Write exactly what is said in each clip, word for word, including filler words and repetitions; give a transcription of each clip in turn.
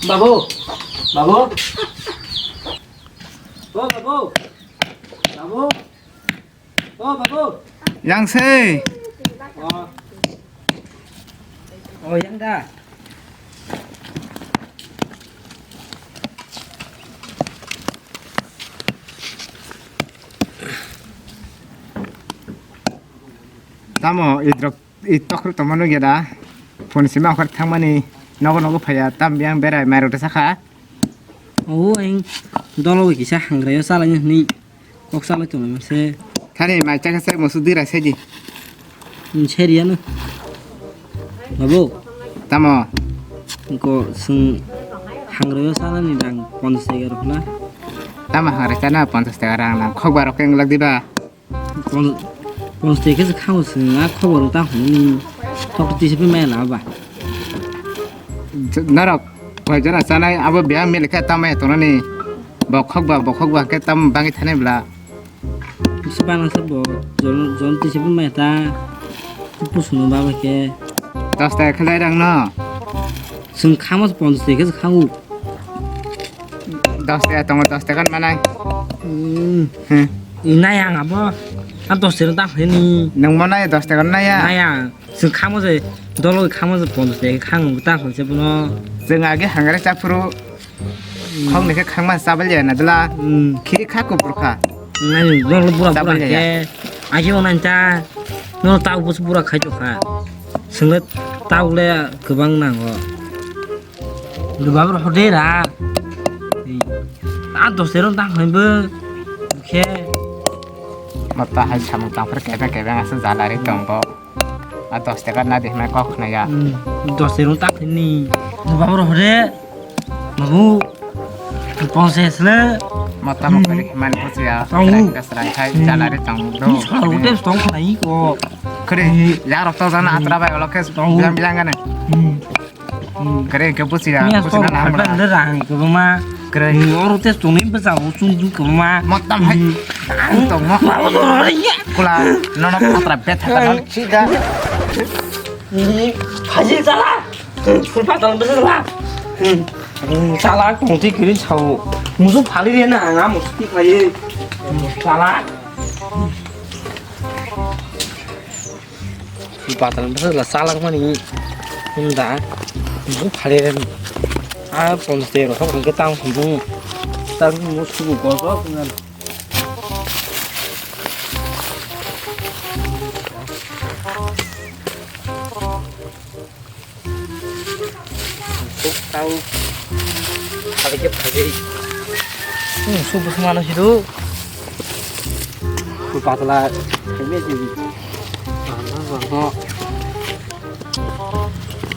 Babu, babu. O babu. Babu. O babu. Yang se. O. O yang da. Tamo idrok. I tokhro tongmano geda. Phone sima okhar thangmani nogo nogo phaiya, tam biyang berai mairok da sakha. O, ang dolo bai kisa hangrayo salaini hwnwi kok salai tonglaima se. Thani mai chakha sai musu dira saidi. Hmm, seriyano. Babu. Tamo. Ko sung hangrayo salani dang ponchas taka rok na. Tamo hangra chana ponchas taka rang na khokba rok keng lak diba. Pon-, ponchas taka khe se khango chwng, a khobor wng tang hwnwi tok tisa pai maya lama ba. Norok koi jona chanai abo biyang mili khe tamo ya tongnani. Bokhok ba, bokhok ba khe tamo bangwi thanai bla. Bisi bana se bo, jon, jon tisa pai maya ta. Pusuno baba khe. Dos taka khe lai rang no. Chwng khango ponchas taka khe se khango. Dos taka tongo, dos taka manai. Hmm. Hmm. Nai ang abo. A dos taka tang hini. Nang mo nai dos taka nai ya? Nai ang. Chwng khamo je, dolo khamo je ponchas taka khang tang hon se bono. Chwng age hangre chaphuru. Hmm. Khong ni khe khangma chabal ya na dula. Hmm. Khi kha kupur kha. Nai dolo bura bura khe. Age o nai ta. No ta bus bura khai to kha. Chwng le ta le kwbang nango. Rwbabo rw hor de ra. Ei, a dos tero tang hwnba. Bukhe. Mata hai samung tang phar kebeng kebeng asa jala ri tong bo. A dos taka na de hwnwi kok khna ya. Hmm, dos tero tang hwnni. Rwbabo rw hor de. Babu. Ponses le. Mata mo kari man pusiya. Tong. Kasra khai jala ri tong do. Ni salo de tong khna i ko. Kare, ya rok to jana atra bai olo khe bilang bilang gane. Hmm. Hmm. Kare ke busi ya, busi na na hamra. Ni rang ke ma. Kare. Ni oro te tuni besa o chung du ke ma. Motam hai. Hmm. Ang to mo. Ma o to ro ya. Kula, no no patra bet ha no. Sida. Ni phajil chala. Phul patra besa chala. Hmm. Chala kong ti kiri chao. Musu phali de na nga musu ti khai. Chala. Batal bwsa la salak mani hwnda. Bu phale ren. A ponste ro hok ke tang bu. Tang bu subu gojok ngan. Tau. Phagei phagei. Hmm, subu semana situ. Patla. Ini sih. Mana mana.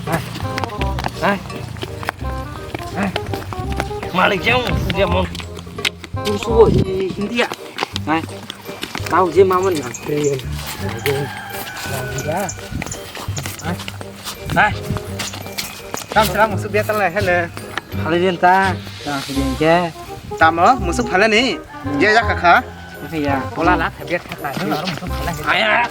Hai. Hai. Hai. Malik jauh dia mau. Susu i India. Hai. Tau je mama ni. Hai. Hai. Tam sila musuk dia telah hele. Hale din ta. Ta din ke. Tamo musuk phala ni. Je ya kha kha. Ya. Pola la kha dia kha kha. Aya.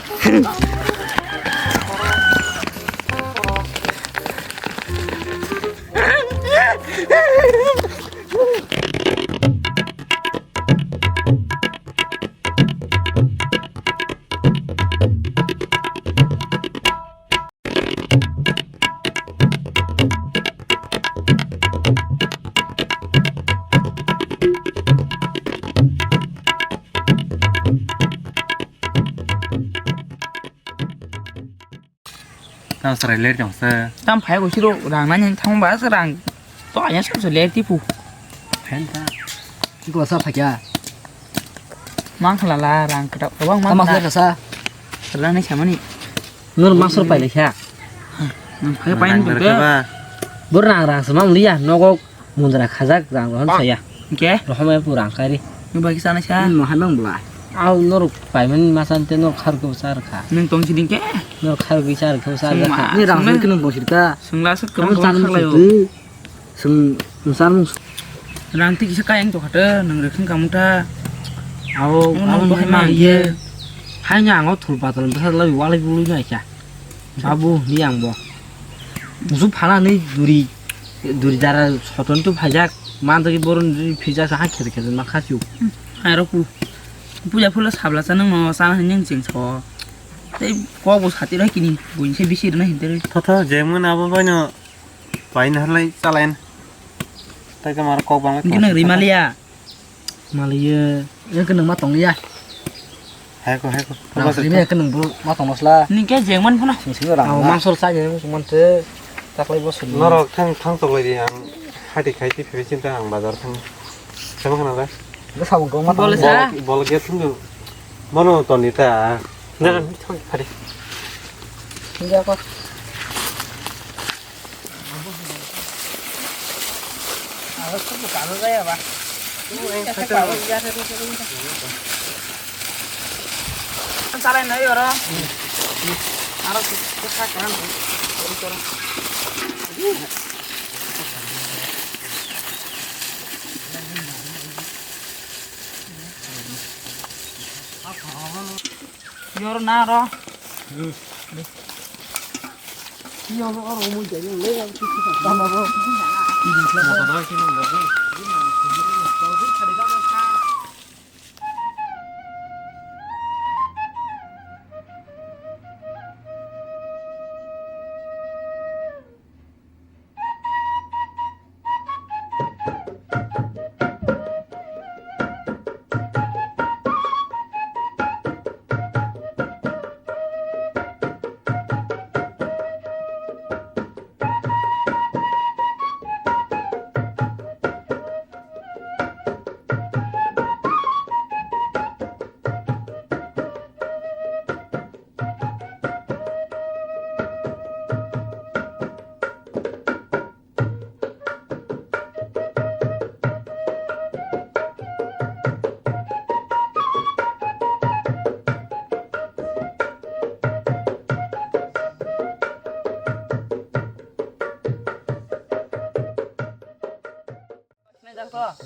Tamo chwrai ler tong se. Tam phai bo siro rang nani thang ba se rang to aya sa se ler tipu. Phen ta. Chikla sa phakya. Mang khala la rang kata kwbang mang. Tamo khala sa. Khala ni samani. Nur masur pai lekha. Phai pai ni ba. Bor rang rang samang liya nogo. Mundra khajak rang rohon saya. Hingke? Rohon mai purang kari. Nung bagi sana sa. Hmm, mohai mang bla. Au norok paiman masan te norok khar ko sar kha. Nung tong siding ke? Norok khar ko sar ko sar kha. Ni rang sung ke nung tong sidka. Sungla suk ke bang khaklayo. Sung sar mung. Rang ti kisa kayang to khata nung rekhing kamuta. Au, au nung bahai ma ye. Hai nya ango thul patal basa lai walai bului na kya. Babu ni ang bo. Musu phala ni duri. Duri dara soton tu phaijak, man tagi boron duri phijak sa ha kher kher ma khasiu. Hai ro pu. Puja phulo sabla cha nang no sana hin jing so. Tei kok bo sati rai kini, buin se bisi rina hin tere. Tho tho, jemon abo bai no, bai no lai chalain. Tai ka mar kok bang. Gina rimaliya. Maliye, ya kenang ma tong ya. Hai ko, hai ko. Nang sini ya kenang bro, ma tong sla. Ni ke jeng man phuna. Sing sing rang. Aw, ma sol sa ya, sung man te. Taklai bo sini. Norok thang, thang tong lai di ang. Hati khai ti phebe chinta ang bazar thang. Sama kana ga? Ga sabung ko ma tong. Bol sa. Bol, bol ge thung. Bono toni ta. Jaga thang khari. Thung ja ko. Yor na ro.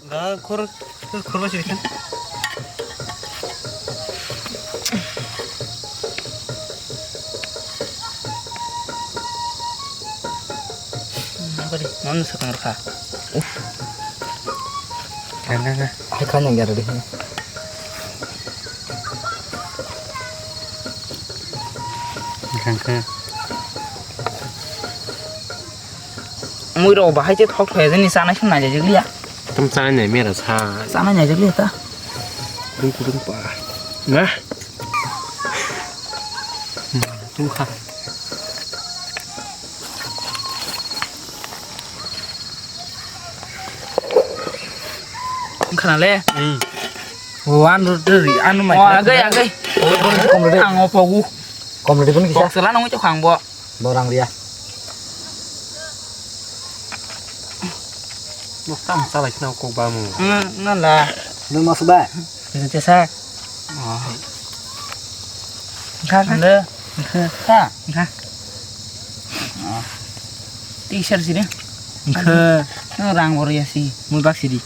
Da khur, khur ba sini kan. Apa di? Mana sekarang kah? Uf. Kan, kan, kan. Hai kan yang gara di. Kan, kan. Mui rok bahai se thok thok jani chanai song nai jak liya. Tam chanai nai mera sa. Chanai nai jak liya ta. Dum dum pa. Nah. Tung kha. Khana le. Hmm. O, ano ri, ano mai. O, agai, agai. Kom rede. Ang opogu. Kom rede pun kisa. Kok sela nung cok hang bo. Borang dia. Mo tam salai sna kok ba mo. Hmm, nala. Nung masuk ba? Bisa cesa. Oh. Kha, kha. Le. Kha. Kha. Kha. Oh. T-shirt sini. Kha. Nung rang bor ya si. Mui bak sidi.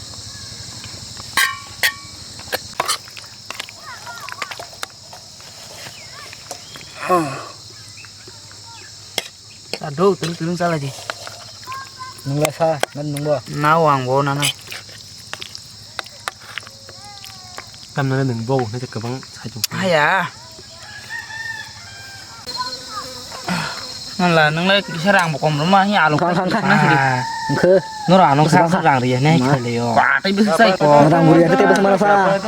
Sa do, tulung tulung sa lagi. Nung lai sa, nan nung bo. Nao ang bo nana. Tam nana nung bo, na kwbang sa jong. Haya. Nala, nung lai kisa rang bo kom roma, hi along. Khang, khang, khang. Na sidi. Ah. Nungkhe. Nora ano sa rang riya, ne khale yo. Kwa, tai bisa sai ko. Rang riya, tai bisa mana sa.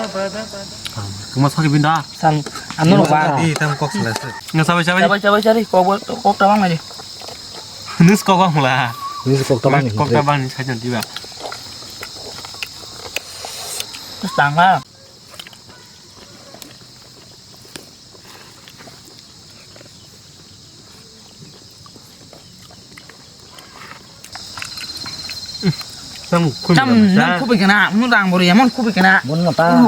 Kuma sa ki binda. Sang, ano ba. Di tam kok selesai. Nggak sabai sabai. Sabai sabai cari kok kok tabang lagi. Nus kok bang mula. Nus kok tabang ni. Kok tabang ni sajan tiba. Terus tanggal. Tam khum. Tam nang khubi kana, mun rang bori emon khubi kana. Mun mata.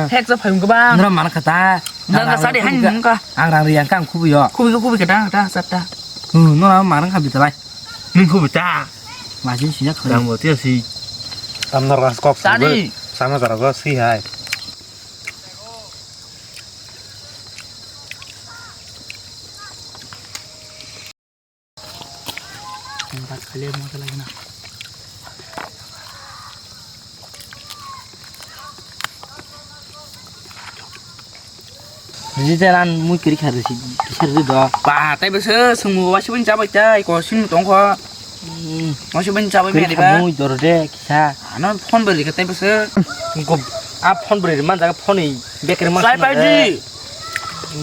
Hek sa phayung kaba. Nra mana kata. Nang ka sadi han mun ka. Ang rang riang kang khubi yo. Khubi khubi kata kata sata. Hmm, nora mana ka bitalai. Nung khubi ta. Majin siya khoi. Rang bori si. Tam nor gas kok. Sadi. Sama jara go si hai. Bat khali moja lagi na. Jadi jalan mui kiri khari si, kisar di do. Ba, tai bese sungmu wasi bin chabai tai, ko sing tong ko. Hmm. Wasi bin chabai me di ba. Mui dor de, kisa. Ano phone beri ka tai bese. Ko, a phone beri man jaga phone ni bekeri man. Sai pai di.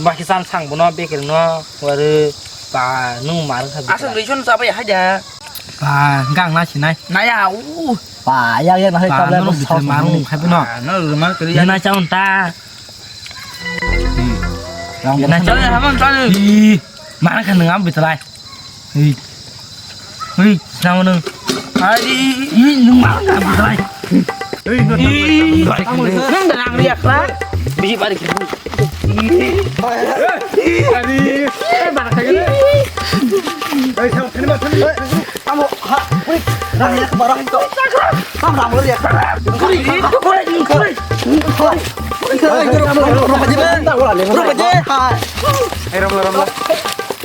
Maki san sang bono bekeri no, wari ba, nung mar kha. Asa rison chabai hai da. Ba, gang na sinai. Naya, u. Ba, ya, ya, na hai. Ba, problem no, no, bitre ma, no, khai bono. Ah, no, rumal kiri. Ya na chaun ta. Rang ya na chaun, hamon chaun. Ih, mana kan ngam bitrai. Ih. Ih, sama nung. Ai. Ih, nung mana kan bitrai. Ih, nung dah nang riak lah. Biji balik. Ih. Ari. Eh, mana kan? Eh, sama, terima kasih. Tamo, ha, ui, rang ya, rang ya, to. Tam rang ya. Ui, ui, ui, ui. Ui, ui, ui, ui. Hai. Eh, ram la, ram la.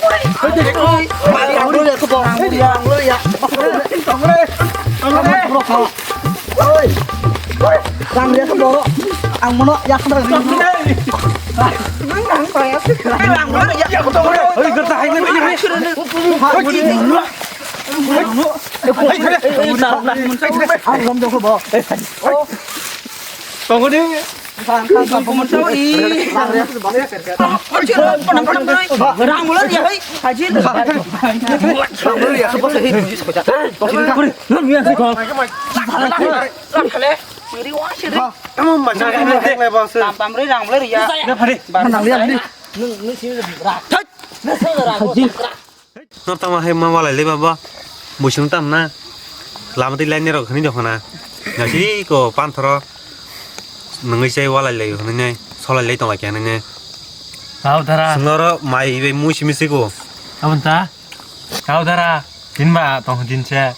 Ui, ui, ui. Rang ya, to, rang ya. Rang ya. Oi. Rang ya, to. Ang mono ya, to. Rang ya, to. Rang ya, to. Oi, gata hai, hai, hai. Tongo di. Tam tam rang le ya. Nor tamo hai ma walai le babo. Muisung tam na. Lama twi line rok hwnwi dong khna. Nasi ko panthoro. Nungwi sai walai lai hwnwi nai. Solai lai tong lai khe hwnwi nai. Tao dara. Swngnoro mai bai mui simi sigo. Abon ta. Tao dara. Din ba tong din se.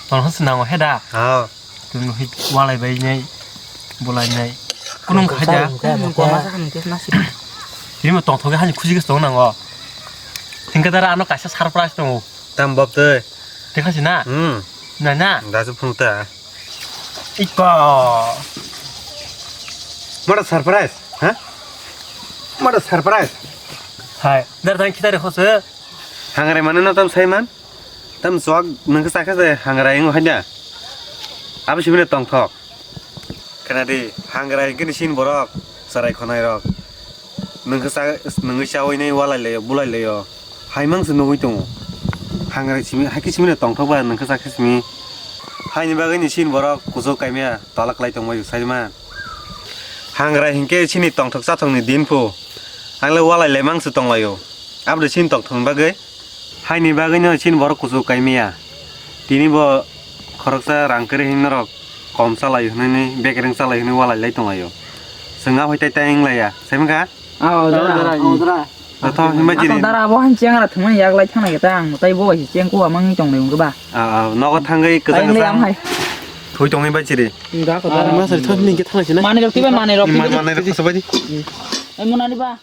Tong hos nango heda. Ha. Tumi hoi walai bai nai, bulai nai. Kunung khai da. Tini mo tongthok hani khusi khe tong nango. Thengkhe dara ano kaisa surprise tongo. Tam bab tei. Dekha si na? Hmm. Na na. Da se phung ta. Iko. Mada surprise, ha? Mada surprise. Hai, dar thang khitare khose. Hangrai mane no tam sai man. Tam chwk nungkhe chakhe se hangrai wng hai da. Abo sibini tongthok. Khna di, hangrai hwnkhe ni sini borok, chwrai khwnai rok. Nungkhe cha-, nungwi chawi nai walai laio, bulai laio. Haimang se nugwi tongo. Hangrai simi, haikhe simi tongthok ba nungkhe chakhe simi. Haini bagwi ni sini borok kuchuk kaimya tola kwlai tongbaio sai man. Hangrai hwnkhe sini tongthok chathokni din phu. Ang le walai laimang se tonglaio. Aboni sini tongthokni bagwi. Haini bagwino chini borok kuchuk kaimaya. Tini bo khoroksa rang kwrwi hinwi norok kom chalai hwnwi, bekereng chalai hwnwi walai lai tonglaio. Chwng a hoi tai tai wng laiya. Saimang kha? Ah, oh, dara, oh, dara. Joto hinba jiri. Dara abo han chiang ra thumani yak lai thang nai ta ang tai bo bai chiang ko amang tong lai wng ba. Ah, ah, nogo thangwi kwchang kwchang. Thui tongwi ba jiri. Ga ko dara. Ma sari thon ni ke thang sinai. Mani rok tiba mani rok. Mani rok tiba. Ai munani ba.